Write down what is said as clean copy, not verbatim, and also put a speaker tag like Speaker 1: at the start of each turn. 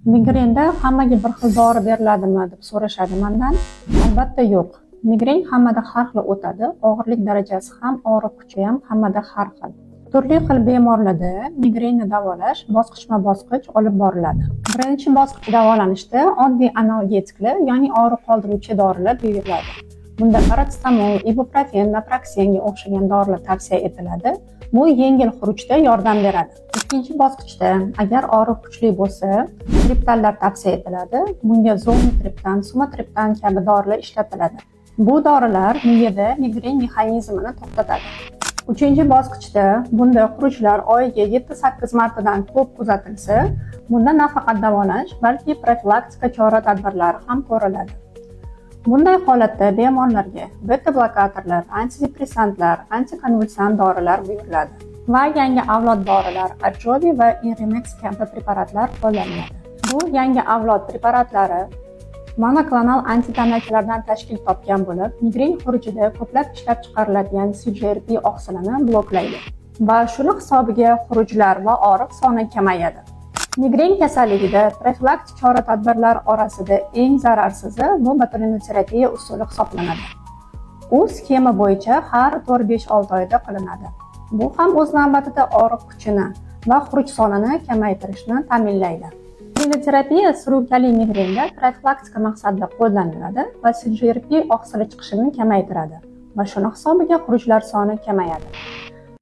Speaker 1: Migrenda hammaga bir xil dori beriladimi, deb so'rashadi mandan. Albatta, yo'q. Migren hammada har xil o'tadi, og'irlik darajasi ham, og'riq kuchi ham hammada har xil. Turli xil bemorlarda migrenni davolash bosqichma-bosqich olib boriladi. Birinchi bosqich davolanishda oddiy analgetiklar, ya'ni og'riq qoldiruvchi dorilar buyuriladi. Bunda paratsetamol, ibuprofen, naproksenga o'xshagan dorilar tavsiya etiladi. Bu yengil xurujda yordam beradi. Ikkinchi bosqichda, agar og'riq kuchli bo'lsa, triptanlar tavsiya etiladi. Bunga zolmitriptan, sumatriptan kabi dorilar ishlatiladi. Bu dorilar miyada migren mexanizmini to'xtatadi. Uchinchi bosqichda, bunda xurujlar oyiga 7-8 martadan ko'p kuzatilsa, bunda nafaqat davolanish, balki profilaktika chora-tadbirlari ham ko'riladi. Bunday holatda bemorlarga beta blokatorlar, antidepressantlar, antikonvulsant dorilar buyuriladi va yangi avlod dorilar, Ajovy va Inremex kabi preparatlar qo'llaniladi. Bu yangi avlod preparatlari monoklonal antitanachalardan tashkil topgan bo'lib, migren xurujida ko'plab ishlab chiqariladigan CGRP oqsilini bloklaydi va shuni hisobiga xurujlar va og'riq soni kamayadi. Migren kasalligida profilaktik chora-tadbirlar orasida eng zararsizi bu botulinoterapiya usuli hisoblanadi. U sxema bo'yicha har 4-5-6 oyda qilinadi. Bu ham o'z navbatida og'riq kuchini va xuruj sonini kamaytirishni ta'minlaydi. Botulinoterapiya surunkali migrenda profilaktika maqsadida qo'llaniladi va CGRP oqsili chiqishini kamaytiradi va shuni hisobiga xurujlar soni kamayadi.